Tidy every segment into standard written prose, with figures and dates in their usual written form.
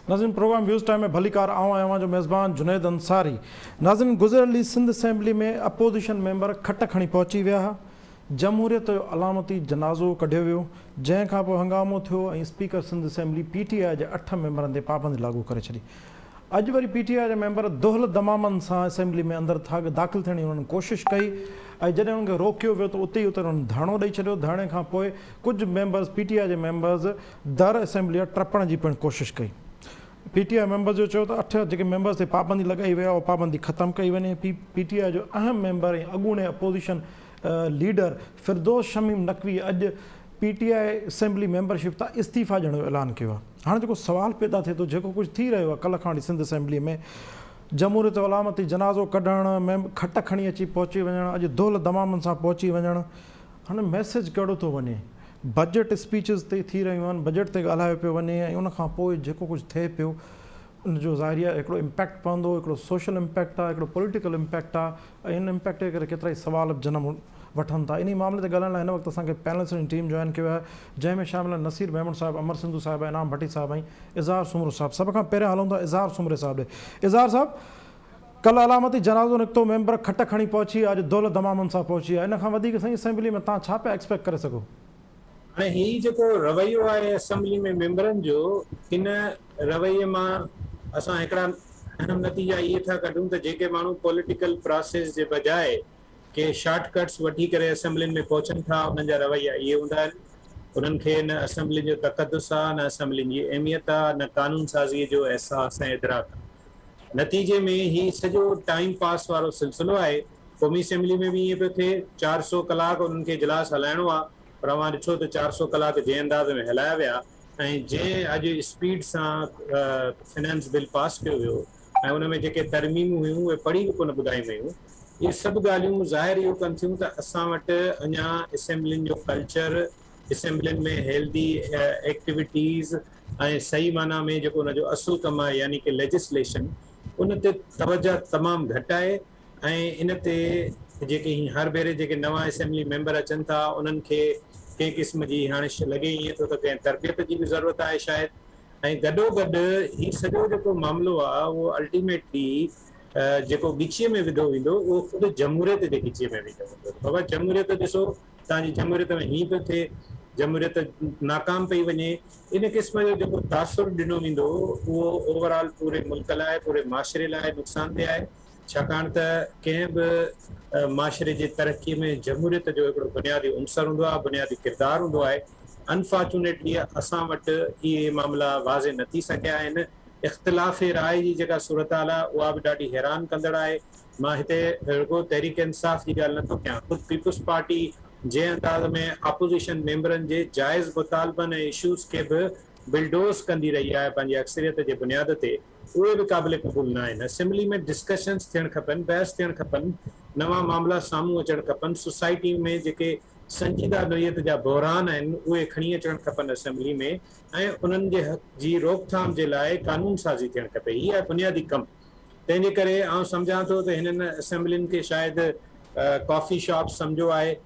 ناظرين programme waves time ۾ ڀليڪار آئون آهيان اوهان جو ميزبان جنيد انصاري ناظرين گذريل ڏينهن سنڌ اسيمبلي ۾ اپوزيشن ميمبر کٽ کڻي پهچي ويا ها جمهوريت جو علامتي جنازو ڪڍيو ويو جنهن کان پوء هنگامو ٿيو ۽ speaker Sindh assembly P T I جي اٺ ميمبرن تي پابندي لاڳو ڪري ڇڏي اڄ وري پي ٽي آء جا ميمبر دهل دمامن سان اسيمبلي ۾ اندر ٿاڳ داخل ٿيڻ جي انهن ڪوشش ڪئي ۽ جڏهن انهن کي روڪيو ويو ته اتي ئي اتي انهن ڌرڻو ڏئي ڇڏيو ڌرڻي کان پوء ڪجهه ميمبرز پي ٽي آء جي ميمبرز در اسيمبلي جا ٽپڻ جي پڻ ڪوشش ڪئي پي ٽي آء ميمبرز جو چيو ته اٺ جيڪي ميمبرز تي پابندي لڳائي وئي آهي اها پابندي ختم ڪئي وڃي پي ٽي آء جو اهم ميمبر ۽ اڳوڻي اپوزيشن ليڊر فردوس شميم نقوي اڄ P T I assembly membership تان استعيفيٰ ڏيڻ جو اعلان ڪيو آهي. هاڻي جيڪو سوال پيدا ٿئي ٿو جيڪو ڪجهه ٿي رهيو آهي ڪلهه کان وٺي سنڌ اسيمبلي ۾ جمهوريت علامتي جنازو ڪڍڻ ميم کٽ کڻي اچي پهچي وڃڻ اڄ دهل دمامن سان پهچي وڃڻ هاڻي ميسيج ڪهڙو ٿو وڃي بجيٽ اسپيچز تي ٿي رهيون آهن بجيٽ تي ڳالهايو پيو وڃي ۽ ان کان پوء جيڪو ڪجهه ٿئي پيو ان جو ظاهري آهي هڪڙو امپيڪٽ پوندو هڪڙو سوشل امپيڪٽ آهي هڪڙو پوليٽيڪل امپيڪٽ آهي ۽ ان امپيڪٽ جي ڪري ڪيترائي سوال به جنم وٺن ٿا انهي معاملي تي ڳالهائڻ لاء هن وقت اسان کي پينلسٽ جي ٽيم جوائن ڪيو آهي جنهن ۾ شامل آهن نصير ميمڻ صاحب امر سنڌو صاحب انعام ڀٽي صاحب ۽ اظهار سومرو صاحب سڀ کان پهريان هلون ٿا اظهار سومري صاحب ڏي اظهار صاحب ڪلهه علامتي جنازو نڪتو ميمبر کٽ کڻي پهچي آ اڄ دولت دمامن سان پهچي آ ان کان وڌيڪ سائين اسيمبلي ۾ تان ڇا پيا ايڪسپيڪٽ ڪري سگهو. هاڻي هي جيڪو رويو آهي اسيمبلي ۾ ميمبرن جو ان رويي مان اسان هڪڙا اهم نتيجا اهي ٿا ڪڍون ته جيڪي ماڻهو پوليٽيڪل پراسيس جي بجاء ڪي شارٽ ڪٽس وٺي ڪري اسيمبلين ۾ پهچن ٿا انهن جا رويا اهي هوندا آهن انهن کي نه اسيمبلين جو تقدس آهي نه اسيمبلين جي اهميت آهي نه قانون سازي جو احساس ۽ ادراڪ آهي نتيجي ۾ هي سڄو ٽائيم پاس وارو سلسلو آهي قومي اسيمبلي ۾ به ائين پيو ٿئي 400 ڪلاڪ انهن کي اجلاس هلائڻو آهي پر اوهان ڏٺو ته 400 ڪلاڪ جنهن انداز ۾ هلايا ويا ۽ جنهن اڄ اسپيڊ سان فنانس بل پاس ڪيو ويو ۽ ان ۾ جيڪي ترميمون هيون اهي پڙهي به ڪونه ٻڌايون ويون اهي سڀ ڳالهيون ظاهر اهو ڪن ٿيون ته اسان وٽ اڃا اسيمبلين جو ڪلچر اسيمبلين ۾ هيلدي ايڪٽيوٽيز ۽ صحيح معنيٰ ۾ جيڪو ان جو اصل ڪم آهي يعني ڪي ليجسليشن ان تي توجه تمام گهٽ آهي ۽ ان تي جيڪي هي هر ڀيري جيڪي نوان اسيمبلي ميمبر اچن ٿا انهن کي ڪنهن قسم جي هاڻي لڳي ائين ٿو ته ڪنهن تربيت جي به ضرورت آهي شايد ۽ گڏو گڏ هي سڄو جيڪو معاملو آهي اهو الٽيميٽلي جيڪو ڳچيء ۾ وڌو ويندو اهو خود جمهوريت جي ڳچيء ۾ وڌو ويندو بابا جمهوريت ڏسو توهان جي جمهوريت ۾ هيئن پيو ٿئي جمهوريت ناڪام پئي وڃي ان قسم جو جيڪو تاثر ڏنو ويندو اهو اوور آل پوري ملڪ لاء پوري معاشري لاء نقصان ده آهي ڇاڪاڻ ته ڪنهن به معاشري جي ترقي ۾ جمهوريت جو هڪڙو بنيادي عنصر هوندو آهي، بنيادي ڪردار هوندو آهي. انفارچونيٽلي اسان وٽ اهي معاملا واضح نه ٿي سگهيا آهن. اختلاف راء جي جيڪا صورتحال آهي اها به ڏاڍي حيران ڪندڙ آهي. مان هتي رڳو تحريڪ انصاف جي ڳالهه نه ٿو ڪيان، خود پيپلز پارٽي جنهن انداز ۾ اپوزيشن ميمبرن جي جائز مطالبن ۽ اشوز کي به بلڊوز ڪندي رهي آهي پنهنجي اڪثريت جي بنياد تي، اهي به قابل قبول نه آهن. اسيمبلي ۾ ڊسڪشنز ٿيڻ کپن، بحث ٿيڻ کپن، نوان معاملا سامهون اچڻ کپن، سوسائٽي ۾ جيڪي سنجيده نوعيت جا بحران آهن اهي کڻي اچڻ کپن اسيمبلي ۾ ۽ انهن جي جي روڪٿام جي لاء قانون سازي ٿيڻ کپي. هي آهي بنيادي ڪم. تنهن جي ڪري آئون سمجهان ٿو ته هنن اسيمبلين کي شايد ڪافي شاپس سمجهيو آهي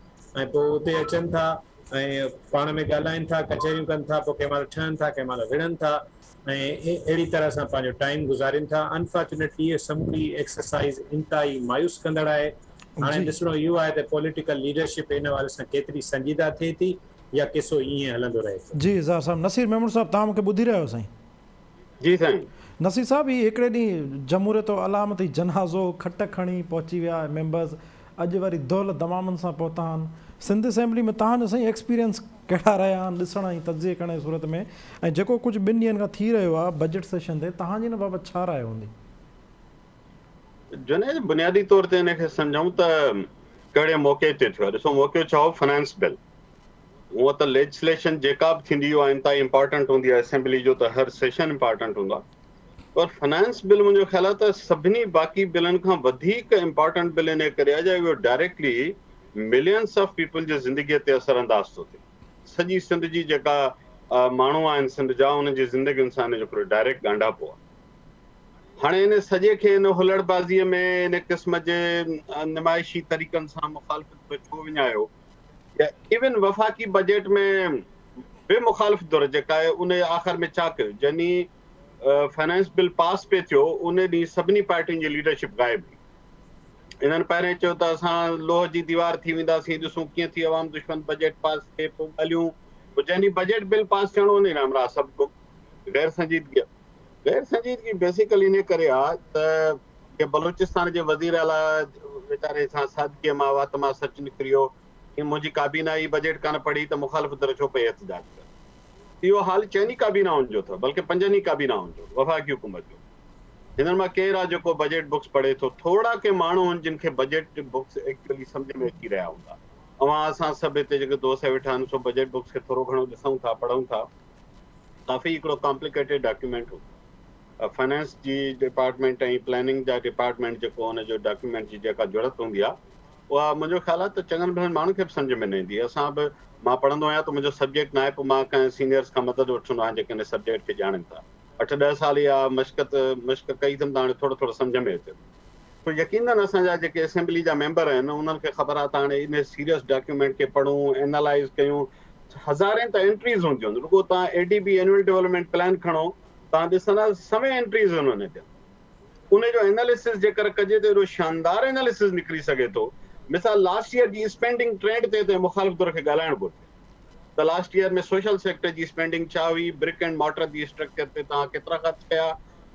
۽ پوء اتي اچن ٿا ۽ پاڻ ۾ ڳالهائين ٿا، ڪچهريون ڪن ٿا، پوء ڪنهن مهل ٺهن ٿا، ڪنهن مهل وڙهن ٿا. ۽ اهڙي طرح سان پنهنجو ٽائيم گذارين ٿا. انفارچونيٽلي اهي سموري ايڪسرسائيز انتهائي مايوس ڪندڙ آهي. هاڻي ڏسڻو اهو آهي ته پوليٽيڪل ليڊرشپ ان حوالي سان ڪيتري سنجيده ٿئي ٿي يا قصو ائين هلندو رهي ٿو. جي اظهار صاحب. نصير ميمڻ صاحب توهان مون کي ٻڌي رهيا آهيو سائين. جي سائين. نصير صاحب هي هڪڙي ڏينهن جمهوريت جو علامتي جنازو کٽ کڻي پهچي ويا ميمبرز اڄ وري دهل دمامن سان پهتا آهن سنڌ اسيمبلي ۾ توهان جو سائين ايڪسپيرينس ڪهڙا رهيا آهن ڏسڻ ۽ تجزيي ڪرڻ جي صورت ۾ ۽ جيڪو ڪجهه ٻن ڏينهن کان ٿي رهيو آهي بجيٽ سيشن تي توهان جي ان بابت ڇا راء هوندي؟ جنيد بنيادي طور تي ان کي سمجهون ته ڪهڙي موقعي تي ٿيو آهي ڏسو موقعو ڇا هو فنانس بل هونء ته ليجسليشن جيڪا به ٿيندي اها انتهائي امپارٽنٽ هوندي آهي اسيمبلي جو ته هر سيشن امپارٽنٽ هوندو آهي پر فنانس بل منهنجو خيال آهي ته سڀني باقي بلن کان وڌيڪ امپارٽنٽ بل انهي ڪري آهي جو اهو ڊائريڪٽلي ملينس آف پيپل جي زندگي تي اثر انداز ٿو ٿئي سڄي سنڌ جي جيڪا ماڻهو آهن سنڌ جا انهن جي زندگين سان ان جو پورو ڊائريڪٽ ڳانڍاپو آهي هاڻي ان سڄي کي ان هلڙ بازي ۾ ان قسم جي نمائشي طريقن سان مخالفت ۾ ڇو وڃايو يا ايون وفاقي بجيٽ ۾ به مخالف ڌر جيڪا آهي ان آخر ۾ ڇا ڪيو جني فنانس بل پاس پئي ٿيو ان ڏينهن سڀني پارٽين جي ليڊرشپ غائب هئي. انهن پهرين چيو ته اسان لوهه جي ديوار ٿي وينداسين، ڏسون ڪيئن ٿي عوام دشمن بجيٽ پاس ٿئي، پوء ڳالهيون، پوء جنهن ڏينهن بجيٽ بل پاس ٿيڻو ان ڏينهن همراهه سڀ گم. غير سنجيدگي غير سنجيدگي بيسيڪلي انهي ڪري آ ته جيئن بلوچستان جي وزير اعليٰ ويچاري سان سادگيء مان وات مان سچ نڪري ويو ڪي منهنجي ڪابينا ئي بجيٽ ڪانه پڙهي ته مخالف ڌر ڇو پئي احتجاج ڪري. اهو حال چئني ڪابينائن جو اٿو بلڪه پنجن ئي ڪابينائن جو، وفاقي حڪومت جو. هنن مان ڪير آ جيڪو بجيٽ بڪس پڙهي ٿو؟ ٿورڙا ڪي ماڻهو آهن جن کي بجيٽ بڪس ايڪچوئلي سمجهه ۾ اچي رهيا هوندا. اوهان اسان سڀ هتي جيڪي دوست ويٺا آهن سو بجيٽ بڪس کي ٿورو گهڻو ڏسون ٿا پڙهون ٿا. ڪافي هڪڙو ڪامپليڪيٽيڊ ڊاڪيومينٽ هوندو آهي. فنانس جي ڊپارٽمينٽ ۽ پلاننگ جا ڊپارٽمينٽ جيڪو ان جو ڊاڪيومينٽ جي جيڪا جڙت هوندي آهي اها منهنجو خيال آهي ته چڱن ڀلن ماڻهن کي به سمجهه ۾ نه ايندي. اسان به مان پڙهندو آهيان ته منهنجو سبجيڪٽ ناهي پوء مان ڪنهن سينيئرس کان مدد وٺندو آهيان جيڪي ان سبجيڪٽ کي ڄاڻن ٿا. اٺ ڏهه سال اها مشقت مشق ڪئي اٿم ته هاڻي ٿورو ٿورو سمجهه ۾ اچي ٿو. پوء يقينن اسان جا جيڪي اسيمبلي جا ميمبر آهن انهن کي خبر آهي ته هاڻي ان سيريس ڊاڪيومينٽ کي پڙهون اينالائيز ڪيون هزارين ته انٽريز هونديون آهن رڳو توهان A D B annual development plan کڻو توهان ڏسندا سوين انٽريز آهن ان تي. ان جو ايناليسس جيڪر ڪجي ته ايڏو شاندار ايناليسس نڪري سگهي ٿو. مثال لاسٽ ييئر جي اسپينڊنگ ٽرينڊ تي ته مخالف ڌر کي ڳالهائڻ گهرجي ته لاسٽ ييئر ۾ سوشل سيڪٽر جي اسپينڊنگ ڇا هئي، برڪ اينڊ مارٽر جي اسٽرڪچر تي توهان ڪيترا خرچ ڪيا،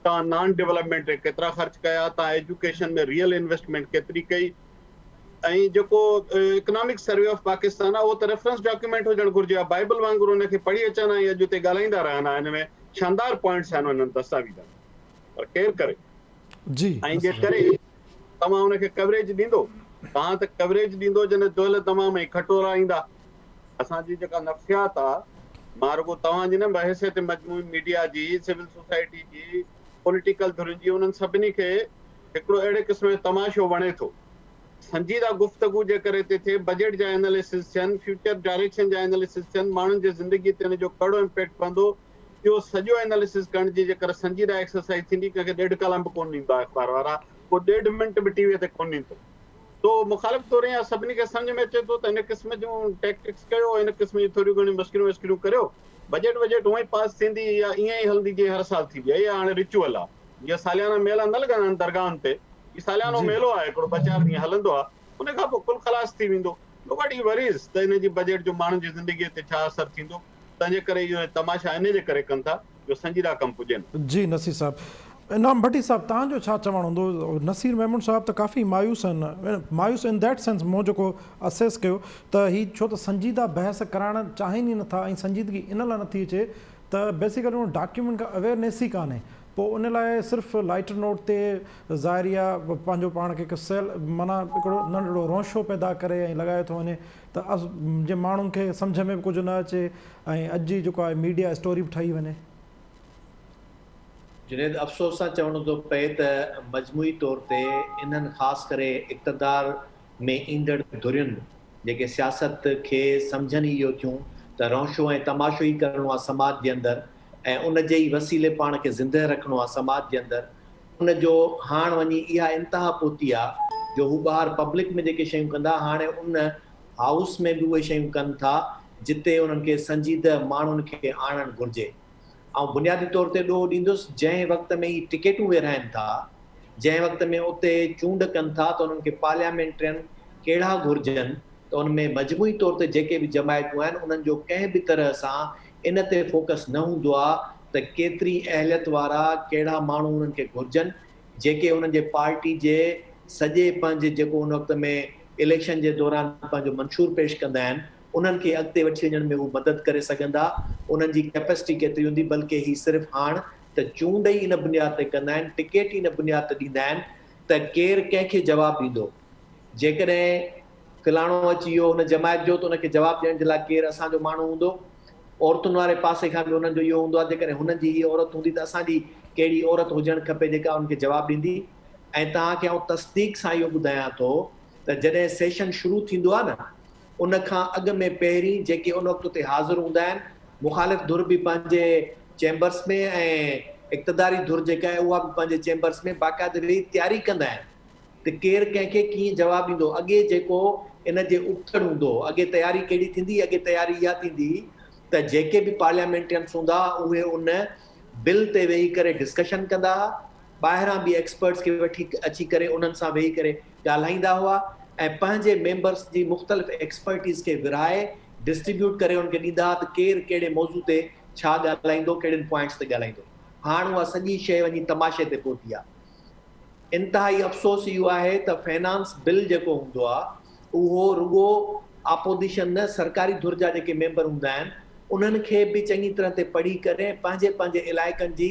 توهان نان ڊولپمينٽ تي ڪيترا خرچ ڪيا، توهان ايجوڪيشن ۾ ريئل انويسٽمينٽ ڪيتري ڪئي ۽ جيڪو اڪنامڪ سروي آف پاڪستان آهي اهو ته ريفرنس ڊاڪيومينٽ هجڻ گهرجي ها، بائبل وانگر ان کي پڙهي اچن ها ۽ اڄ اتي ڳالهائيندا رهن ها، ان ۾ شاندار پوائنٽس آهن انهن دستاويزن ۾. پر ڪير ڪري؟ جي ۽ جي ڪري توهان ان کي ڪوريج ڏيندو؟ توهان ته ڪوريج ڏيندو جڏهن دهل تمام ۽ کٽورا ايندا. اسان جي جيڪا نفسيات آ، مان رڳو توهان جي نه بحيثيت مجموعي ميڊيا جي، سول سوسائٽي جي، پوليٽيڪل ڌرين جي انهن سڀني کي هڪڙو اهڙي قسم جو تماشو وڻي ٿو. سنجيده گفتگو جيڪر هتي ٿئي، بجيٽ جا ايناليسز ٿين، فيوچر ڊائريڪشن جا ايناليسز ٿين، ماڻهن جي زندگي تي ان جو ڪهڙو امپيڪٽ پوندو، اهو سڄو ايناليسز ڪرڻ جي جيڪر سنجيده ايڪسرسائيز ٿيندي ڪنهن کي ڏيڍ ڪالم به ڪونه ڏيندا اخبار وارا ڪو ڏيڍ منٽ به ٽي وي تي ڪونه ڏيندو تو مخالف ڌر يا سڀني کي سمجهه ۾ اچي ٿو ته هن قسم جون ٽيڪٽڪس ڪيو هن قسم جون ٿوريون گهڻيون مسڪريون وسڪريون ڪريو بجيٽ وجيٽ هونئن ئي پاس ٿيندي يا ائين ئي هلندي جيئن هر سال ٿيندي آهي اها هاڻي رچوئل آهي جيئن ساليانا ميلا نه لڳندا آهن درگاهن تي هي ساليانو ميلو آهي هڪڙو ٻه چار ڏينهن هلندو آهي ان کان پوء ڪل خلاص ٿي ويندو نوبڊي وريز ته ان جي بجيٽ جو ماڻهن جي زندگي تي ڇا اثر ٿيندو تنهنجي ڪري اهو تماشا انهي جي ڪري ڪن ٿا جو سنجيده ڪم پڄي نه. جي نصير صاحب. انعام ڀٽي صاحب توهان جو ڇا چوڻ هوندو نصير ميمڻ صاحب ته ڪافي مايوس آهن مايوس ان that sense مون جيڪو اسيس ڪيو ته هي ڇو ته سنجيده بحث ڪرائڻ چاهين ئي نٿا ۽ سنجيدگي ان لاء نٿي اچي ته بيسيڪلي ان ڊاڪيومينٽ کان اويئرنيس ئي ڪانهي پوء ان لاء صرف لائٽر نوٽ تي ظاهري آ پنهنجو پاڻ کي هڪ سيل معنيٰ هڪڙو ننڍڙو رونشو پيدا ڪري ۽ لڳايو ٿو وڃي ته جي ماڻهن کي سمجهه ۾ به ڪجهه نه اچي ۽ اڄ جي جيڪو آهي ميڊيا اسٽوري به ٺهي وڃي. جنيد افسوس سان چوڻو ٿو پئي ته مجموعي طور تي انهن خاص ڪري اقتدار ۾ ايندڙ ڌرين جيڪي سياست کي سمجهن ئي اهو ٿيون ته رونشو ۽ تماشو ئي ڪرڻو آ سماج جي اندر ۽ ان جي ئي وسيلي پاڻ کي زندهه رکڻو آ سماج جي اندر ان جو هاڻ وڃي اها انتها پهتي آ جو هو ٻاهر پبلڪ ۾ جيڪي شيون ڪندا هاڻي ان هائوس ۾ به اهي شيون ڪن ٿا جتي انهن کي سنجيده ماڻهن کي آڻڻ گهرجي. آئون بنيادي طور تي ڏوهه ڏيندس جنهن وقت ۾ هي ٽڪيٽون ورهائن ٿا جنهن وقت ۾ اتي چونڊ ڪن ٿا ته انهن کي پارليامينٽرين ڪهڙا گهرجن ته ان ۾ مجموعي طور تي جيڪي به جماعتون آهن انهن جو ڪنهن به طرح سان ان تي فوڪس نه هوندو آ ته ڪيتري اهليت وارا ڪهڙا ماڻهو انهن کي گهرجن جيڪي انهن جي پارٽي جي سڄي پنهنجي جيڪو ان وقت ۾ اليڪشن جي دوران پنهنجو منشور پيش ڪندا آهن انهن کي اڳتي وٺي وڃڻ ۾ هو مدد ڪري سگهندا انهن جي ڪيپسٽي ڪيتري هوندي بلڪه هي صرف هاڻ ته چونڊ ئي ان بنياد تي ڪندا آهن ٽڪيٽ ئي ان بنياد تي ڏيندا آهن ته ڪير ڪنهن کي جواب ڏيندو جيڪڏهن فلاڻو اچي ويو ان جماعت جو ته ان کي جواب ڏيڻ جي لاء ڪير اسان جو ماڻهو هوندو؟ عورتن واري پاسي کان به انهن جو اهو هوندو آهي جيڪڏهن هنن جي هيء عورت هوندي ته اسان جي ڪهڙي عورت هجڻ کپي جيڪا انهن کي جواب ڏيندي ۽ توهان کي آئون تصديق سان اهو ٻڌايان ٿو ته جڏهن سيشن شروع ٿيندو آهي نه ان کان اڳ ۾ پهرين جيڪي ان وقت اتي حاضر هوندا آهن مخالف ڌر به پنهنجي چيمبرس ۾ ۽ اقتداري ڌر جيڪا آهي اها به پنهنجي چيمبرس ۾ باقاعده ويهي تياري ڪندا آهن ته ڪير ڪنهن کي ڪيئن جواب ڏيندو، اڳي جيڪو ان جي ابتڙ هوندو هو، اڳي تياري ڪهڙي ٿيندي، اڳي تياري اها ٿيندي هئي ته جيڪي به پارليامينٽرينس هوندا اهي ان بل تي ويهي ڪري ڊسڪشن ڪندا ها، ٻاهران به ايڪسپرٽس کي وٺي اچي ڪري انهن سان ويهي ڪري ڳالهائيندا هئا ۽ پنهنجي ميمبرس جي مختلف ايڪسپرٽيز کي ورهائي ڊسٽريبيوٽ ڪري انهن کي ڏيندا ها ته ڪير ڪهڙي موضوع تي ڇا ڳالهائيندو ڪهڙين پوائنٽس تي ڳالهائيندو. هاڻ اها سڄي شيء وڃي تماشي تي پهتي آهي. انتهائي افسوس اهو آهي ته فنانس بل جيڪو هوندو آهي اهو رڳو آپوزيشن نه سرڪاري ڌر جا جيڪي ميمبر هوندا آهن انهن کي به چڱي طرح تي پڙهي ڪري ۽ پنهنجي پنهنجي علائقن جي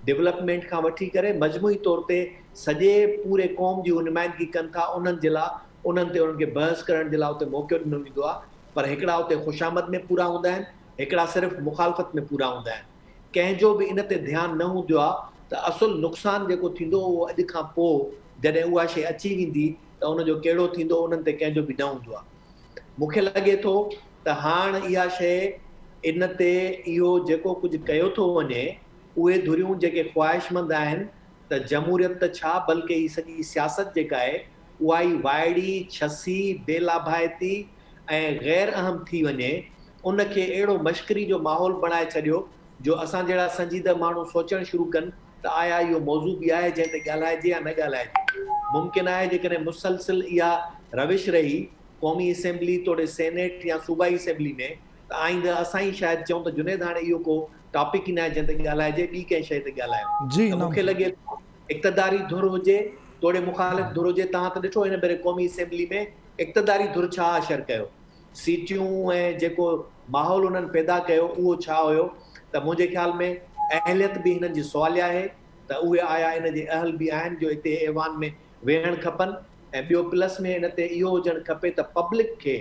ڊولپمينٽ کان وٺي ڪري مجموعي طور تي سڄي پوري قوم جي هو نمائندگي ڪن ٿا انهن جي لا انهن تي انهن کي بحث ڪرڻ جي لا اتي موقعو ڏنو ويندو آهي پر هڪڙا اتي خوشامد ۾ پورا هوندا آهن هڪڙا صرف مخالفت ۾ پورا هوندا آهن ڪنهن جو به ان تي ڌيان نه هوندو آهي ته اصل نقصان جيڪو ٿيندو اهو اڄ کان پوء جڏهن اها شيء اچي ويندي ته ان جو ڪهڙو ٿيندو انهن تي ڪنهن جو به نه هوندو آهي. مون کي لڳي ٿو ته هاڻ اها شيء ان تي اهو جيڪو ڪجهه ڪيو ٿو وڃي، اهي ڌريون جيڪي خواهشمند آهن ته جمهوريت ته ڇا بلڪه هي سڄي سياست جيڪا آهي اها ئي وائڙي، ڇسي، بي لاڀائتي ۽ غير اهم ٿي وڃي، ان کي اهڙو مشڪري جو ماحول بڻائي ڇڏيو جو اسان جهڙا سنجيده ماڻهو سوچڻ شروع ڪن ته آيا اهو موضوع به آهي جنهن تي ڳالهائجي يا نه ڳالهائجي. ممڪن آهي جيڪڏهن مسلسل اها روش رهي قومي اسيمبلي توڙي سينيٽ يا صوبائي اسيمبلي ۾ ته آئنده اسان ئي شايد چئون ته جنيد هاڻي اهو ڪو ٽاپڪ ئي ناهي جنهن تي ڳالهائجي ٻي ڪنهن شيء تي ڳالهايو جي ته انعام مونکي صاحب. لڳي ٿو اقتداري ڌر هجي توڙي مخالف ڌر هجي توهان ته ڏٺو هن ڀيري قومي اسيمبلي ۾ اقتداري ڌر ڇا حشر ڪيو سيٽيون ۽ جيڪو ماحول انهن پيدا ڪيو اهو ڇا هيو ته منهنجي خيال ۾ اهليت به هنن جي سواليه آهي ته اهي آيا ان جي اهل به آهن جو اتي ايوان ۾ ويهڻ کپن ۽ ٻيو پلس ۾ ان تي اهو هجڻ کپي ته پبلڪ کي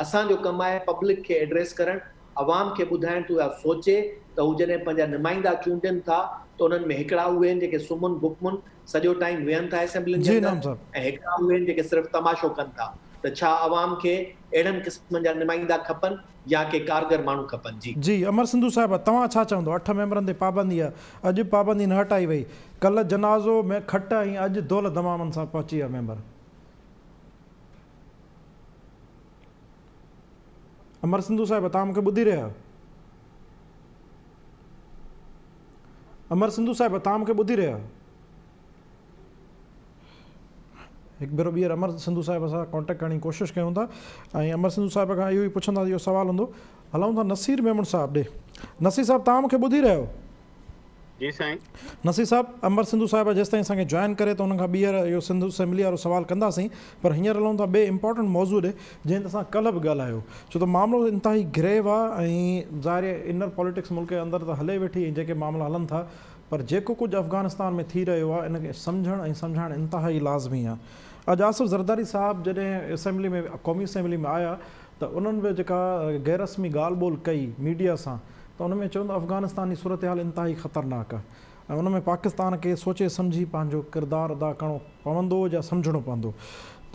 اسان جو ڪم آهي پبلڪ کي ايڊريس ڪرڻ عوام کي ٻڌائڻ ته اها سوچي ته هو جڏهن پنهنجا نمائندا چونڊين ٿا ته انهن ۾ هڪڙا اهي آهن جيڪي سمهن بڪمن سڄو ٽائيم ويهن ٿا اسيمبلين جي جي اندر انعام صاحب. ۽ هڪڙا اهي آهن جيڪي صرف تماشو ڪن ٿا ته ڇا عوام کي اهڙن قسمن جا نمائندا کپن يا ڪي ڪارگر ماڻهو کپن جي. جي امر سنڌو صاحب توهان ڇا چوندو اٺ ميمبرن تي پابندي آ اڄ به پابندي نه هٽائي وئي ڪلهه جنازو ۾ کٽ ۽ اڄ دول دمامن سان پهچي ويا ميمبر. امر سنڌو صاحب توهان مونکي ٻڌي رهيا آهيو. امر سنڌو صاحب توهان مونکي ٻڌي رهيا آهيو. هڪ ڀيرو ٻيهر امر سنڌو صاحب سان ڪانٽيڪٽ ڪرڻ جي ڪوشش ڪيون ٿا ۽ امر سنڌو صاحب کان اهو ئي پڇنداسين اهو سوال هوندو هلون ٿا نصير ميمڻ صاحب ڏي نصير صاحب توهان مونکي ٻڌي رهيا آهيو. جي سائين. نصير صاحب امر سنڌو صاحب جيستائين اسان کي جوائن ڪري ته انهن کان ٻيهر اهو سنڌ اسيمبلي وارو سوال ڪنداسين پر هينئر هلون ٿا ٻئي امپارٽنٽ موضوع ڏي جنهن تي اسان ڪلهه به ڳالهايو ڇو ته معاملو انتهائي گريو آهي ۽ ظاهر آهي انر پاليٽڪس ملڪ جي اندر ته هلي ويٺي ۽ جيڪي معاملا هلن ٿا پر جيڪو ڪجهه افغانستان ۾ ٿي رهيو آهي ان کي سمجهڻ ۽ سمجهائڻ انتهائي لازمي آهي. اڄ آصف زرداري صاحب جڏهن اسيمبلي ۾ قومي اسيمبلي ۾ آيا ته انهن به جيڪا غير رسمي ڳالهه ٻولهه ڪئي ميڊيا سان ته ان ۾ چيو ته افغانستان جي صورتحال انتهائي خطرناڪ آهي ۽ ان ۾ پاڪستان کي سوچي سمجهي پنهنجو ڪردار ادا ڪرڻو پوندو يا سمجهڻو پوندو.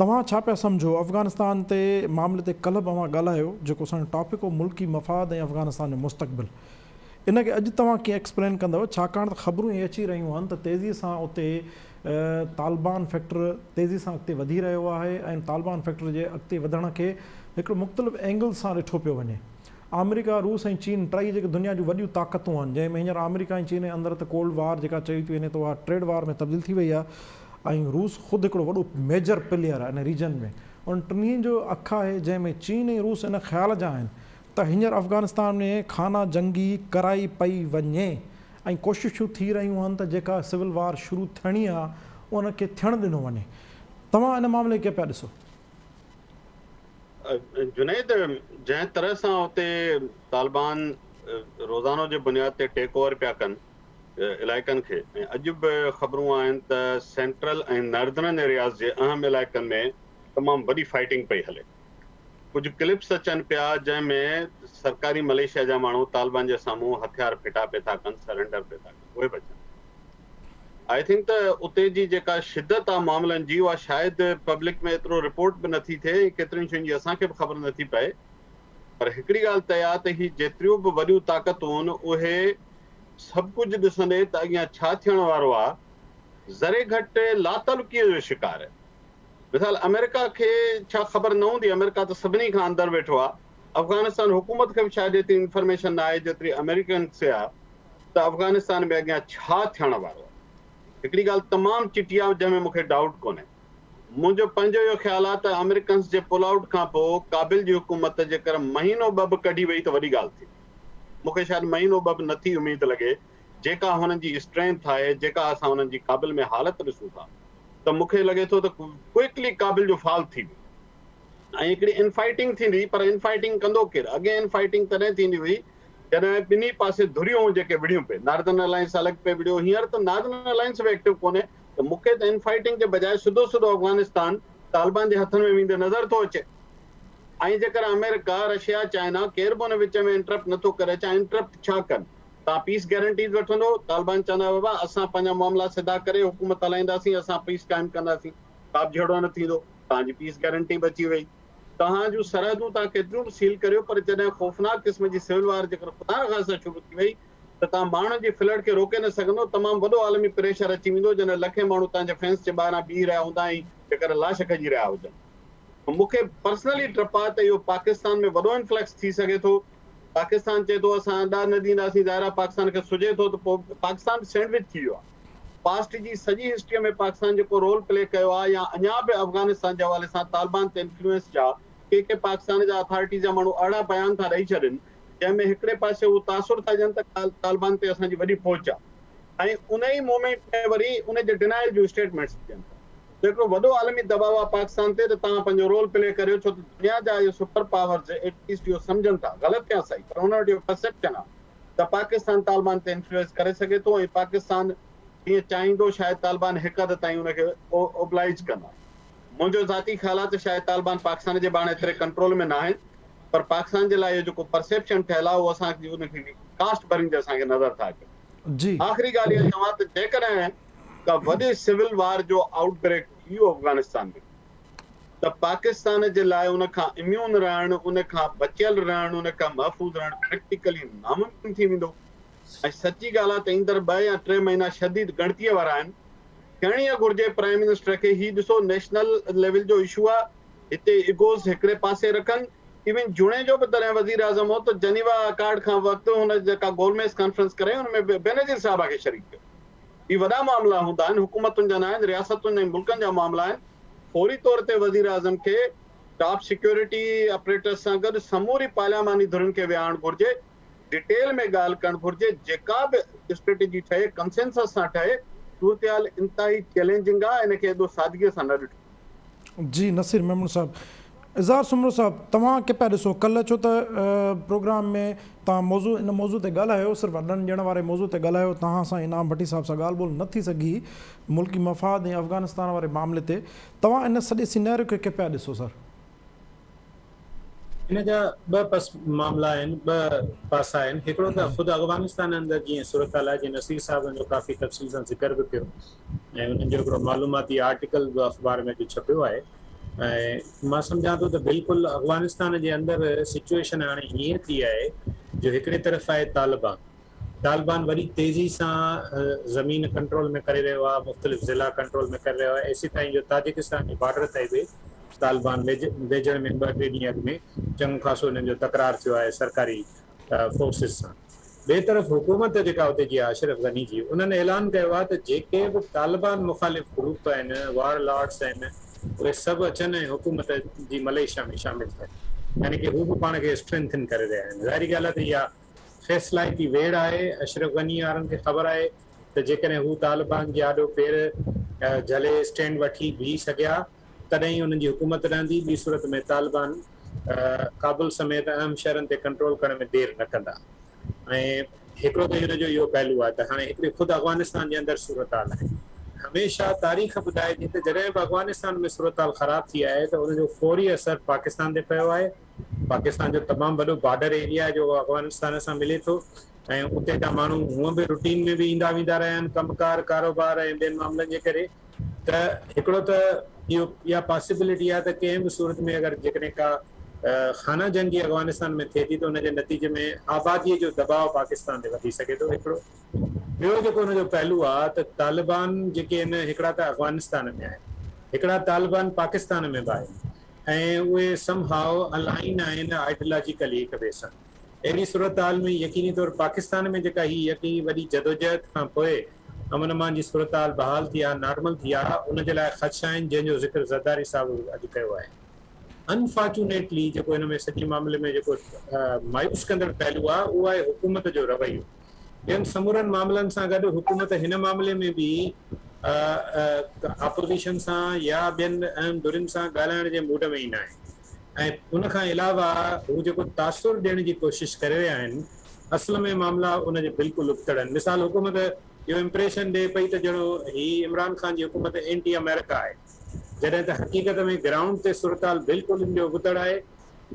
توهان ڇا پيا سمجهو افغانستان تي معاملي تي ڪلهه به اوهان ڳالهايو جيڪو اسان جو ٽاپڪ هو ملڪي مفاد ۽ افغانستان جو مستقبل ان کي اڄ توهان ڪيئن ايڪسپلين ڪندؤ ڇاڪاڻ ته خبرون اهي اچي رهيون آهن ته تيزي سان اتي طالبان فيڪٽر تيزي سان اڳتي وڌي رهيو آهي ۽ طالبان فيڪٽر جي اڳتي وڌڻ کي هڪڙو مختلف اينگلز سان ڏٺو پيو وڃي. آمريڪا، روس ۽ چين ٽئي جيڪي دنيا جون وڏيون طاقتون آهن جنهن ۾ هينئر آمريڪا ۽ چين جي اندر ته ڪولڊ وار جيڪا چئي ٿي وڃي ته اها ٽريڊ وار ۾ تبديل ٿي وئي آهي ۽ روس خود هڪڙو وڏو ميجر پليئر آهي ان ريجن ۾ انهن ٽنهي جو اک آهي جنهن ۾ چين ۽ روس ان خيال جا آهن ته هينئر افغانستان ۾ خانه جنگي ڪرائي پئي وڃي ۽ ڪوششون ٿي رهيون آهن ته جيڪا سول وار شروع ٿيڻي آهي ان کي ٿيڻ ڏنو وڃي. توهان ان معاملي کي ڪيئن پيا ڏسو؟ جنيد، جنهن طرح سان اتي طالبان روزانو جي بنياد تي ٽيڪ اوور پيا ڪن علائقن کي ۽ اڄ به خبرون آهن ته سينٽرل ۽ ناردرن ايرياز جي اهم علائقن ۾ تمام وڏي فائٽنگ پئي هلي. ڪجهه ڪلپس اچن پيا جنهن ۾ سرڪاري مليشيا جا ماڻهو طالبان جي سامهون هٿيار ڦٽا پئي ٿا ڪن سرينڊر پئي ٿا ڪن اهي به اچن پيا I think ته اتي جي جيڪا شدت آ معاملن جي اها شايد پبلڪ ۾ ايترو رپورٽ به نٿي ٿئي ۽ ڪيترين شين جي اسان کي به خبر نٿي پئي پر هڪڙي ڳالهه طئي آ ته هي جيتريون به وڏيون طاقتون اهي سڀ ڪجهه ڏسندي ته اڳيان ڇا ٿيڻ وارو آ ذري گهٽ لاتعلقي جو شڪار مثال آمريڪا کي ڇا خبر نه هوندي آمريڪا ته سڀني کان اندر ويٺو آ افغانستان حڪومت کي به شايد ايتري انفارميشن نه آهي جيتري آمريڪن کي آ ته افغانستان ۾ اڳيان ڇا ٿيڻ وارو آهي. هڪڙي ڳالهه تمام چٽي آهي جنهن ۾ مون کي ڊائوٽ ڪونهي. منهنجو پنهنجو اهو خيال آهي ته آمريڪنز جي پل آئوٽ کان پوء ڪابل جي حڪومت جيڪر مهينو ٻه به ڪڍي وئي ته وڏي ڳالهه ٿيندي. مون کي شايد مهينو ٻه به نٿي اميد لڳي جيڪا هنن جي اسٽرينٿ آهي جيڪا اسان هنن جي ڪابل ۾ حالت ڏسون ٿا ته مون کي لڳي ٿو ته ڪوئڪلي ڪابل جو فال ٿي ويندو ۽ هڪڙي ان فائٽنگ ٿيندي پر ان فائٽنگ ڪندو ڪير؟ اڳي ان فائٽنگ تڏهن ٿيندي هئي جڏهن ٻنهي پاسي ڌريون جيڪي وڙهيون پئي ناردرن الائنس الڳ پئي وڙهيو هينئر ته ناردرن الائنس به ايڪٽو ڪونهي ته مون کي ته ان فائٽنگ جي بجاء سڌو سڌو افغانستان طالبان جي هٿن ۾ ويندي نظر ٿو اچي ۽ جيڪر آمريڪا، رشيا، چائنا ڪير به ان وچ ۾ انٽرپٽ نٿو ڪري چا انٽرپٽ ڇا ڪن؟ توهان پيس گيرنٽيز وٺندو؟ طالبان چوندا بابا اسان پنهنجا معاملا سڌا ڪري حڪومت هلائينداسين اسان پيس قائم ڪنداسين ڪابه جهيڙو نه ٿيندو توهان جي پيس گيرنٽي به اچي وئي. توهان جون سرحدون توهان ڪيتريون به سيل ڪريو پر جڏهن خوفناڪ قسم جي سول وار جيڪر خدا نخواسته شروع ٿي وئي ته توهان ماڻهن جي فلڊ کي روڪي نه سگهندو، تمام وڏو عالمي پريشر اچي ويندو جڏهن لکين ماڻهو توهان جي فينس جي ٻاهران بيهي رهيا هوندا ۽ جيڪر لاش کڄي رهيا هجن. مون کي پرسنلي ڊپ آهي ته اهو پاڪستان ۾ وڏو انفلڪس ٿي سگهي ٿو. پاڪستان چئي ٿو اسان اڏا نه ڏينداسين، ظاهر آهي پاڪستان کي سجهي ٿو ته پوء پاڪستان به سينڊوچ ٿي ويو آهي. پاسٽ جي سڄي هسٽري ۾ پاڪستان جيڪو رول پلي ڪيو آهي يا اڃا به افغانستان جي حوالي سان طالبان تي انفلوئنس جا ڪي ڪي پاڪستان جا اٿارٽيز جا ماڻهو اهڙا بيان ٿا ڏئي ڇڏين جنهن ۾ هڪڙي پاسي اهو تاثر ٿا ڏين ته طالبان تي اسان جي وڏي پهچ آهي ۽ ان ئي مومينٽ ۾ وري ان جي ڊنائل جون اسٽيٽمينٽس به ڏين ٿا ته هڪڙو وڏو عالمي دٻاء آهي پاڪستان تي ته توهان پنهنجو رول پلي ڪريو ڇو ته دنيا جا اهي سپر پاورز ايٽ ليسٽ اهو سمجهن ٿا غلط يا صحيح پر انهن وٽ اهو پرسيپشن آهي ته پاڪستان طالبان تي انفلوئنس ڪري سگهي ٿو ۽ پاڪستان جيئن چاهيندو شايد طالبان هڪ حد تائين ان کي اوبلائيج ڪندا. منهنجو ذاتي خيال آهي ته شايد طالبان پاڪستان جي به هاڻي ايتري ڪنٽرول ۾ ناهن پر پاڪستان جي لاء اهو جيڪو پرسيپشن ٺهيل آهي اهو اسان کي ان کي ڪاسٽ ڀريندي اسان کي نظر ٿا اچن. جي. آخري ڳالهه اها چوان ته جيڪڏهن ڪا وڏي سول وار جو آئوٽ بريڪ ٿي ويو افغانستان ۾ ته پاڪستان جي لاء ان کان اميون رهڻ، ان کان بچيل رهڻ، ان کان محفوظ رهڻ پريڪٽيڪلي ناممڪن ٿي ويندو ۽ سچي ڳالهه آهي ته ايندڙ ٻه يا ٽي مهينا شديد ڳڻتيء وارا آهن. ٿيڻ ائين گهرجي پرائيم منسٽر کي هي ڏسو نيشنل ليول جو اشو آهي هتي ايگوز هڪڙي پاسي رکن ايون جوڻيجو به تڏهن وزيراعظم هو ته جنيوا اڪارڊ کان وقت هن جيڪا گول ميز ڪانفرنس ڪرائي ان ۾ بينظير صاحبه کي شريڪ ڪيو. هي وڏا معاملا هوندا آهن، حڪومتن جا ناهن، رياستن ۽ ملڪن جا معاملا آهن، فوري طور تي وزيراعظم کي ٽاپ سيڪيورٽي اپريٽس سان گڏ سموري پارلياماني ڌرين کي ويهارڻ گهرجي، ڊيٽيل ۾ ڳالهه ڪرڻ گهرجي، جيڪا به اسٽريٽجي ٺهي ڪنسينسس سان ٺهي، صورتحال انتهائي چئلينجنگ آهي، ان کي ايڏو سادگي سان نه ڏٺو وڃي. جي نصير ميمڻ صاحب. اظهار سومرو صاحب توهان ڪي پيا ڏسو ڪلهه ڇو ته پروگرام ۾ توهان موضوع ان موضوع تي ڳالهايو صرف اڏن ڏيڻ واري موضوع تي ڳالهايو توهان سان انعام ڀٽي صاحب سان ڳالهه ٻولهه نه ٿي سگهي ملڪي مفاد ۽ افغانستان واري معاملي تي توهان ان سڄي سيناريو کي ڪي پيا ڏسو سر. ان جا ٻه پس معاملا آهن ٻه پاسا آهن هڪڙو ته خود افغانستان اندر جيئن صورتحال آهي جيئن نصير صاحب ان جو ڪافي تفصيل سان ذڪر به ڪيو ۽ انهن جو هڪڙو معلوماتي آرٽيڪل به اخبار ۾ اڄ ڇپيو آهي ۽ مان سمجهان ٿو ته بلڪل افغانستان جي اندر سچوئيشن هاڻي هيئن ٿي آهي جو هڪڙي طرف آهي طالبان طالبان وڏي تيزي سان زمين ڪنٽرول ۾ ڪري رهيو آهي مختلف ضلع ڪنٽرول ۾ ڪري رهيو آهي ايسيتائين جو تاجڪستان جي بارڊر تائين به طالبان ويجهڙ ۾ ٻه ٽي ڏينهن اڳ ۾ چڱو خاصو انهن جو تڪرار ٿيو آهي سرڪاري فورسز سان. ٻئي طرف حڪومت جيڪا اتي جي آهي اشرف غني جي انهن اعلان ڪيو آهي ته جيڪي به طالبان مخالف گروپ آهن وار لارڊس آهن اهي سڀ اچن ۽ حڪومت جي مليشيا ۾ شامل ٿين يعني ڪي هو به پاڻ کي اسٽرينٿن ڪري رهيا آهن ظاهري ڳالهه آهي ته اها فيصلائتي ويڙهه آهي اشرف غني وارن کي خبر آهي ته جيڪڏهن هو طالبان جي آڏو پير جهلي اسٽينڊ وٺي بيهي سگهيا تڏهن ئي انهن جي حڪومت رهندي، ٻي صورت ۾ طالبان ڪابل سميت اهم شهرن تي ڪنٽرول ڪرڻ ۾ دير نه ڪندا ۽ هڪڙو ته ان جو اهو پهلو آهي ته هاڻي هڪڙي خود افغانستان جي اندر صورتحال آهي. هميشه تاريخ ٻڌائي ٿي ته جڏهن به افغانستان ۾ صورتحال خراب ٿي آهي ته ان جو فوري اثر پاڪستان تي پيو آهي. پاڪستان جو تمام وڏو بارڊر ايريا آهي جو افغانستان سان ملي ٿو ۽ اتي جا ماڻهو هونء به روٽين ۾ به ايندا ويندا رهيا آهن ڪم ڪار ڪاروبار ۽ ٻين معاملن جي ڪري. ته هڪڙو ته اهو اها پاسيبلٽي آهي ته ڪنهن به صورت ۾ اگر جيڪڏهن ڪا خانه جنگي افغانستان ۾ ٿئي ٿي ته ان جي نتيجي ۾ آبادي جو دٻاء پاڪستان تي وڌي سگهي ٿو هڪڙو ٻيو جيڪو ان جو پهلو آهي ته طالبان جيڪي آهن هڪڙا ته افغانستان ۾ آهن هڪڙا طالبان پاڪستان ۾ به آهن ۽ اهي سم هاء الائن آهن آئيڊيالاجيڪلي هڪ ٻئي سان. اهڙي صورتحال ۾ يقيني طور پاڪستان ۾ جيڪا هي يڪي وڏي جدوجهد کان پوء امن امان جي صورتحال بحال ٿي آهي، نارمل ٿي آهي، ان جي لاء خدشا آهن، جنهن جو ذڪر زرداري صاحب به اڄ ڪيو آهي. انفارچونيٽلي جيڪو هن ۾ سڄي معاملي ۾ جيڪو مايوس ڪندڙ پهلو آهي اهو آهي حڪومت جو رويو. ٻين سمورن معاملن سان گڏ حڪومت هن معاملي ۾ به اپوزيشن سان يا ٻين اهم ڌرين سان ڳالهائڻ جي موڊ ۾ ئي ناهي ۽ ان کان علاوه هو جيڪو تاثر ڏيڻ جي ڪوشش ڪري رهيا آهن اصل ۾ معاملا ان جي بلڪل ابتڙ آهن. مثال حڪومت اهو امپريشن ڏئي پئي ته ڄڻو هي عمران خان جي حڪومت اينٽي آمريڪا آهي جڏهن ته حقيقت ۾ گرائونڊ تي صورتحال بلڪل ان جي ابتڙ آهي.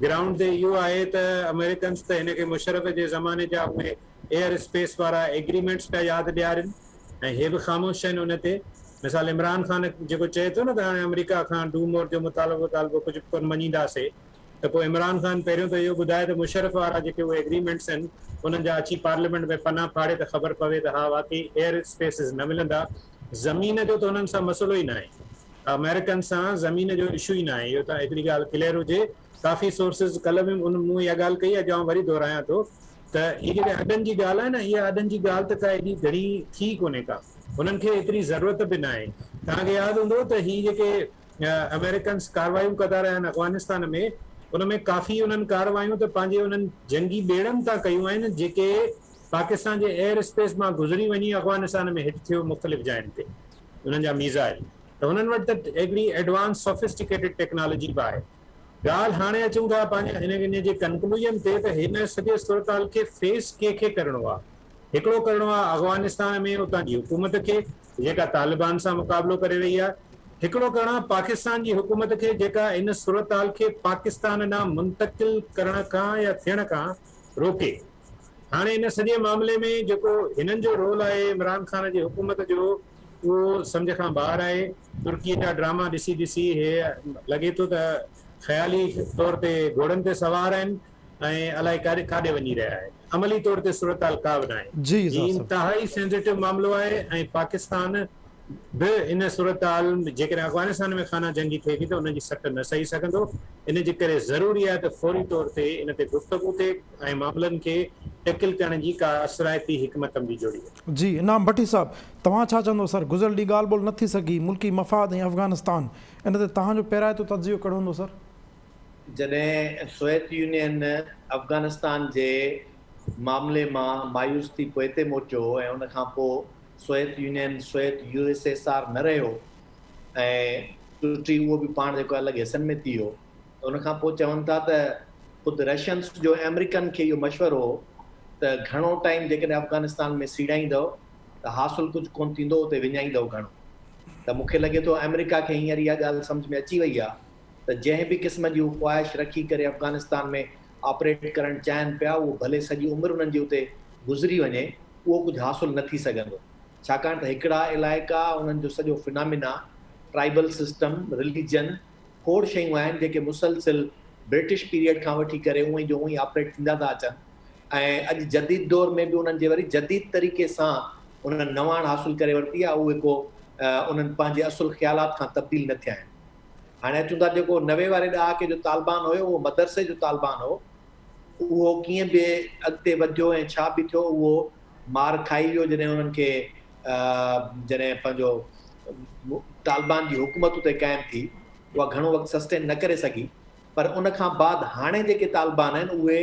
گرائونڊ تي اهو آهي ته آمريڪنز ته هن کي مشرف جي زماني جا اهي ايئر اسپيس وارا ايگريمينٽس پيا ياد ڏيارين ۽ هي به خاموش آهن ان تي. مثال عمران خان جيڪو چئي ٿو نه ته هاڻي آمريڪا کان do more جو مطالبو طالبو ڪجهه به ڪونه مڃينداسي ته پوء عمران خان پهريون ته اهو ٻڌائي ته مشرف وارا جيڪي اهي ايگريمينٽس آهن انهن جا اچي پارليامينٽ ۾ پنا ڦاڙي ته خبر پوي ته ها واقعي ايئر اسپيسز نه ملندا. زمين جو ته انهن سان مسئلو ئي ناهي. آمريڪن سان زمين جو اشو ئي ناهي اهو ته هڪڙي ڳالهه ڪليئر هجي. ڪافي سورسز ڪلهه به ان مون اها ڳالهه ڪئي اڄ آئون وري دهرايان ٿو ته هي جيڪا اڏن جي ڳالهه آهي نه اها اڏن جي ڳالهه ته ڪا ايڏي گهڻي ٿي ڪونهي ڪا هنن کي ايتري ضرورت به ناهي. توهان کي ياد هوندو ته هي جيڪي آمريڪنس ڪاروايون ڪندا رهيا آهن افغانستان ۾ ان ۾ ڪافي انهن ڪاروايون ته پنهنجي انهن جنگي ٻيڙن تان ڪيون آهن جيڪي پاڪستان جي ايئر اسپيس مان گذري وڃي افغانستان ۾ هٽ ٿيو مختلف جاين تي انهن جا ميزائل ته هنن وٽ ته هڪڙي ايڊوانس سوفسٽيڪيٽيڊ ٽيڪنالاجي به آهي. ڳالهه هاڻي اچون ٿا پنهنجي هن جي ڪنڪلوزن تي ته هن سڄي صورتحال کي فيس ڪنهن کي ڪرڻو آهي؟ هڪڙو ڪرڻو آهي افغانستان ۾ اتان جي حڪومت کي جيڪا طالبان سان مقابلو ڪري رهي آهي. هڪڙو ڪرڻو آهي پاڪستان جي حڪومت کي جيڪا ان صورتحال کي پاڪستان ڏانهن منتقل ڪرڻ کان يا ٿيڻ کان روڪي. هاڻي ان سڄي معاملي ۾ جيڪو هنن جو رول آهي عمران خان جي حڪومت جو اهو سمجهه کان ٻاهر آهي. ترڪي جا ڊراما ڏسي ڏسي هي لڳي ٿو ته خيالي طور تي گهوڙن تي سوار آهن ۽ الائي ڪاڏي ڪاڏي وڃي رهيا آهن. عملي طور تي صورتحال ڪا به ناهي. جي هي اظهار صاحب. انتهائي سينسيٽو معاملو آهي ۽ پاڪستان به ان صورتحال جيڪڏهن افغانستان ۾ خانه جنگي ٿئي ٿي ته ان جي سٽ نه سهي سگهندو. ان جي ڪري ضروري آهي ته فوري طور تي ان تي گفتگو ٿئي ۽ معاملن کي ٽيڪل ڪرڻ جي ڪا اثرائتي حڪمت عملي جوڙي وڃي. جي انعام ڀٽي صاحب توهان ڇا چوندو سر گذريل ڏينهن ڳالهه ٻولهه نه ٿي سگهي ملڪي مفاد ۽ افغانستان ان تي توهان جو پيرائتو تجزيو ڪهڙو هوندو سر. جڏهن سوويت يونين افغانستان جي معاملي مان مايوس ٿي پوئتي موٽيو ۽ ان کان پوء Soviet Union Soviet U S S R نه رهيو ۽ ٽٽي اهو به پاڻ جيڪو الڳ حصن ۾ ٿي ويو ته ان کان پوء چون ٿا ته خود رشنس جو آمريڪن کي اهو مشورو هو ته گهڻو ٽائيم جيڪڏهن افغانستان ۾ سيڙائيندؤ ته حاصل ڪجهه ڪونه ٿيندو اتي وڃائيندؤ گهڻو ته مون کي لڳي ٿو آمريڪا کي هينئر اها ڳالهه سمجهه ۾ اچي وئي آهي ته جنهن به قسم جي هو خواهش رکي ڪري افغانستان ۾ آپريٽ ڪرڻ چاهين پيا اهو ڀلي سڄي عمر انهن جي اتي گذري وڃي اهو ڪجهه حاصل نه ٿي سگهندو ڇاڪاڻ ته هڪڙا علائقا انهن جو سڄو فنامينا، ٽرائيبل سسٽم، رليجن، کوڙ شيون آهن جيڪي مسلسل برٽش پيريڊ کان وٺي ڪري اونئين جو اونئين آپريٽ ٿيندا ٿا اچن ۽ اڄ جديد دور ۾ به انهن جي وري جديد طريقي سان انهن نواڻ حاصل ڪري ورتي آهي اهي ڪو انهن پنهنجي اصل خيالات کان تبديل نه ٿيا آهن. هاڻي اچون ٿا جيڪو 90 واري ڏهاڪي جو طالبان هيو اهو مدرسي جو طالبان هو اهو ڪيئن به اڳتي وڌيو ۽ ڇا به ٿيو اهو مار کائي ويو جڏهن انهن کي جڏهن پنهنجو طالبان جي حڪومت اتي قائم ٿي اها گهڻو وقت سسٽين نه ڪري سگهي پر ان کان بعد هاڻي جيڪي طالبان آهن اهي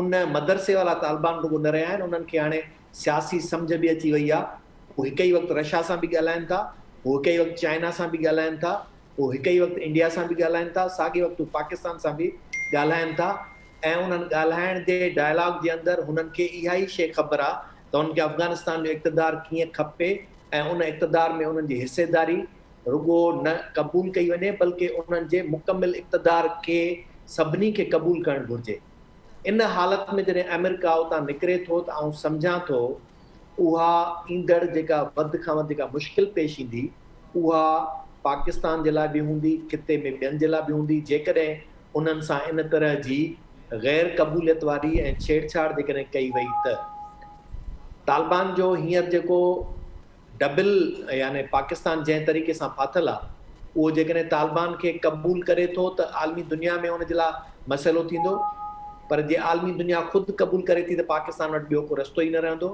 ان مدرسي والا طالبان رڳو نه رهيا آهن انهن کي هاڻي سياسي سمجهه به اچي وئي آهي هو هڪ ئي وقت رشا سان به ڳالهائن ٿا هو هڪ ئي وقت چائنا سان به ڳالهائن ٿا هو هڪ ئي وقت انڊيا سان به ڳالهائن ٿا ساڳي وقت هو پاڪستان سان به ڳالهائن ٿا ۽ انهن ڳالهائڻ جي ڊائلاگ جي اندر هنن کي اها ئي شيء خبر آ ته انهن کي افغانستان جو اقتدار ڪيئن کپي ۽ ان اقتدار ۾ انهن جي حصيداري رڳو نه قبول ڪئي وڃي بلڪه انهن جي مڪمل اقتدار کي سڀني کي قبول ڪرڻ گهرجي. ان حالت ۾ جڏهن آمريڪا اتان نڪري ٿو ته آئون سمجهان ٿو اها ايندڙ جيڪا وڌ کان وڌ جيڪا مشڪل پيش ايندي اها پاڪستان جي لاء به هوندي، خطي ۾ ٻين جي لاء به هوندي، جيڪڏهن انهن سان ان طرح جي غير قبوليت واري ۽ ڇيڙڇاڙ جيڪڏهن ڪئي وئي ته. طالبان جو هينئر جيڪو ڊبل يعني پاڪستان جنهن طريقي سان ڦاٿل آ اهو جيڪڏهن طالبان کي قبول ڪري ٿو ته عالمي دنيا ۾ ان جي لاء مسئلو ٿيندو. پر جي عالمي دنيا خود قبول ڪري ٿي ته پاڪستان وٽ ٻيو ڪو رستو ئي نه رهندو.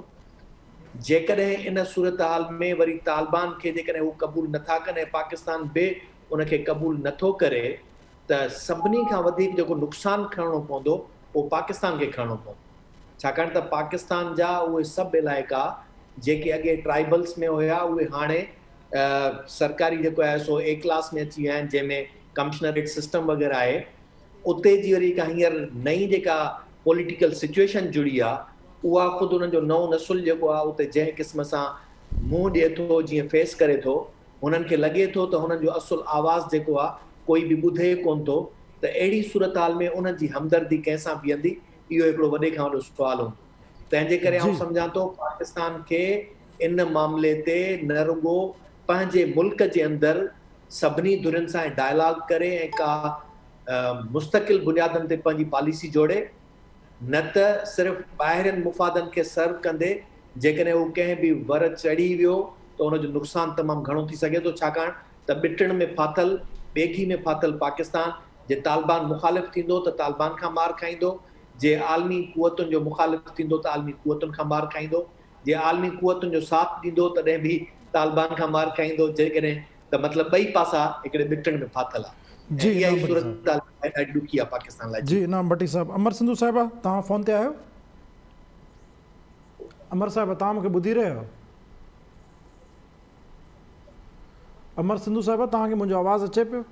جيڪڏهن ان صورتحال ۾ وري طالبان کي جيڪڏهن هو قبول نه ٿا ڪن ۽ پاڪستان به ان کي قبول نه ٿو ڪري ته سڀني کان وڌيڪ جيڪو نقصان کڻڻو پوندو اهو پاڪستان کي کڻڻو پوندو ڇاڪاڻ ته پاڪستان جا اهي سڀ علائقا جيڪي اڳي ٽرائبلز ۾ هيا اهي هاڻي سرڪاري جيڪو آهي سو اي ڪلاس ۾ اچي ويا آهن جنهن ۾ ڪمشنريٽ سسٽم وغيره آهي اتي جي وري جيڪا هينئر نئين جيڪا پوليٽيڪل سچوئيشن جڙي آهي اها خود انهن جو نئون نسل جيڪو آهي اتي جنهن قسم سان منهن ڏئي ٿو جيئن فيس ڪري ٿو هنن کي لڳي ٿو ته هنن جو اصل آواز جيڪو آ ڪوئي به ٻڌي ڪونه ٿو ته اهڙي صورتحال ۾ انهن جي همدردي ڪنهن سان بيهندي اهو هڪڙو وڏي کان وڏو سوال هوندو. تنهن جي ڪري آئون سمجهان ٿو پاڪستان کي ان معاملي تي نه رڳو پنهنجي ملڪ جي اندر سڀني ڌرين سان ڊائلاگ ڪري ۽ ڪا مستقل بنيادن تي پنهنجي پاليسي جوڙي نه ته صرف ٻاهرين مفادن کي سرو ڪندي جيڪڏهن هو ڪنهن به ور چڙهي ويو ته ان جو نقصان تمام گهڻو ٿي سگهي ٿو ڇاڪاڻ ته ٻٽڻ ۾ ڦاٿل ٻيگهي ۾ ڦاٿل پاڪستان جي طالبان مخالف ٿيندو ته طالبان کان مار کائيندو جي عالمي قوتن جو مخالف ٿيندو ته عالمي قوتن کان مار کائيندو جي عالمي قوتن جو ساٿ ڏيندو تڏهن به طالبان کان مار کائيندو جيڪڏهن ته مطلب ٻئي پاسا هڪڙي ٻٽڻ ۾ ڦاٿل آ ۽ اها ئي صورتحال ڏاڍي ڏکي آ پاڪستان لاء. جي انعام ڀٽي صاحب. امر سنڌو صاحبه توهان فون تي آهيو؟ امر صاحبه توهان مونکي ٻڌي رهيا آهيو؟ امر سنڌو صاحبه توهان کي منهنجو آواز اچي پيو؟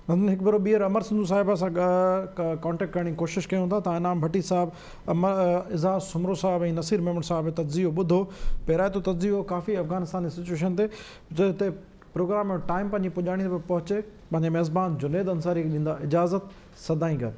نندن هڪ ڀيرو ٻيهر امر سنڌو صاحب سان ڪانٽيڪٽ ڪرڻ جي ڪوشش ڪيون ٿا تان انعام ڀٽي صاحب امر اعزاز سومرو صاحب ۽ نصير ميمڻ صاحب تجزيو ٻڌو پيرائتو تجزيو ڪافي افغانستان جي سچويشن تي جتي پروگرام جو ٽائيم پنهنجي پڄاڻي تي پهچي پنهنجي ميزبان جنيد انصاري کي ڏيندا اجازت سدائين گڏ.